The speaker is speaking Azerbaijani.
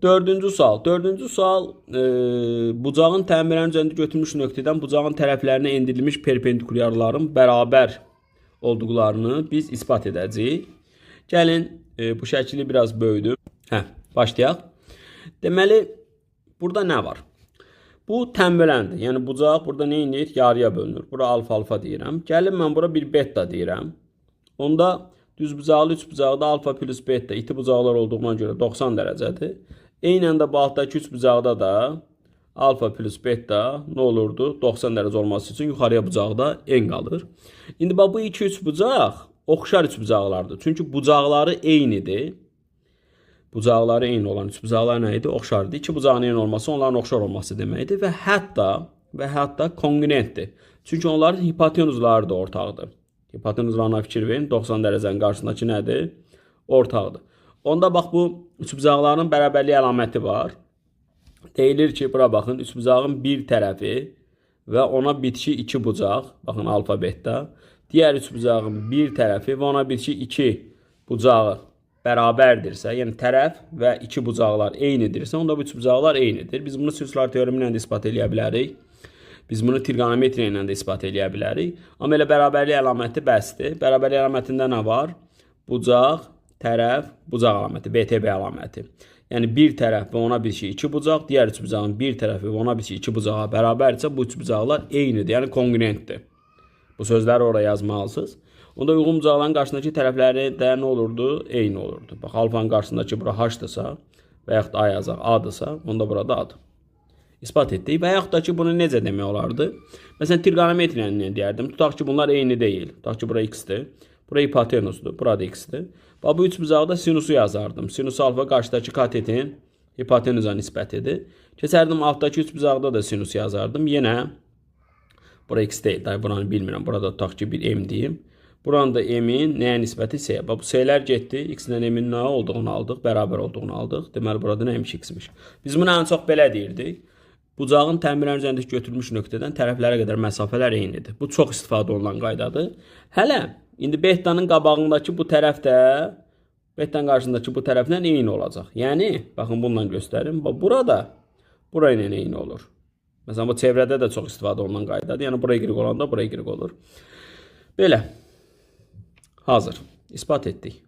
Dördüncü sual. Dördüncü sual bucağın təmirlərin üzərində götürmüş nöqtədən bucağın tərəflərinə endirilmiş perpendikulyarların bərabər olduqlarını biz isbat edəcəyik. Gəlin bu şəkili biraz böyüdüm. Hə, başlayaq. Deməli, burada nə var? Bu tənbələndir. Yəni bucaq burada nə edir? Yarıya bölünür. Bura alfa alfa deyirəm. Gəlin mən bura bir beta deyirəm. Onda düzbucaqlı üçbucaqda alfa plus beta iti bucaqlar olduğuna görə 90 dərəcədir. Eynən də bu altdakı üçbucaqda da alfa plus beta nə olurdu? 90 dərəcə olması üçün yuxarıya bucaqda n qalır. İndi bax bu iki üçbucaq oxşar üçbucaqlardır. Çünki bucaqları eynidir. Bucaqları eyni olan üçbucaqlar nə idi? Oxşardır. İki bucağın eyni olması onların oxşar olması deməkdir və hətta konqruentdir. Çünki onların hipotenuzları da ortaqdır. Hipotenuzlarına fikir verin. 90 dərəcənin qarşısındakı nədir? Ortaqdır. Onda bax bu üçbucaqların bərabərlik əlaməti var. Deyilir ki, bura baxın, üçbucağın bir tərəfi və ona bitişik iki bucaq, baxın alfa beta. Digər üçbucağın bir tərəfi və ona bitişik iki bucağı bərabərdirsə, yəni tərəf və iki bucaqlar eynidirsə, onda bu üçbucaqlar eynidir. Biz bunu sinuslar teoremi ilə də isbat eləyə bilərik. Biz bunu trigonometriya ilə də isbat eləyə bilərik. Amma elə bərabərlik əlaməti bəsdir. Bərabərlik əlamətində nə var? Bucaq, tərəf, bucaq əlaməti, BTB əlaməti. Yəni bir tərəf və ona bitişik iki bucaq, digər üçbucağın bir tərəfi və ona bitişik iki bucağa bərabərdirsə, bu üçbucaqlar eynidir, yəni konqruentdir. Bu sözləri ora yazmalısınız. Onda uyğun bucaqların qarşısındakı tərəfləri də nə olurdu? Eyni olurdu. Bax, alfanın qarşısındakı bura h-dırsa və yaxud da a yazaq, a-dırsa, onda burada a-dır. İsbat etdik. Və yaxud da ki, bunu necə demək olardı? Məsələn, trigonometriya ilə deyərdim. Tutaq ki, bunlar eyni deyil. Tutaq ki, bura x-dir. Bura hipotenusdur. Burada x-dir. Bax, bu üçbucaqda sinusu yazardım. Sinus alfa qarşıdakı katetin hipotenuza nisbətidir. Keçərdim altdakı üçbucaqda da sinus yazardım. Yenə bura x deyil. Day, buranı bilmirəm. Burada tutaq ki, bir m deyim. Buranın da m-in nəyə nisbəti? C-yə. Bax, bu c-lər getdi. X ilə m-in nə olduğunu aldıq? Bərabər olduğunu aldıq. Deməli, burada nəymiş? X-miş. Biz bunu ən çox belə deyirdik. Bucağın təmirlərin üzərində götürülmüş nöqtədən tərəflərə qədər məsafələr eynidir. Bu çox istifadə olunan qaydadır. Hələ indi betanın qabağındakı bu tərəf də betanın qarşısındakı bu tərəflə eyni olacaq. Yəni, baxın bununla göstərim. Bax, burada bura ilə eyni olur. Məsələn, bu çevrədə də çox istifadə olunan qaydadır. Yəni, bura y olanda bura y olur. Belə. Hazır. İsbat etdik.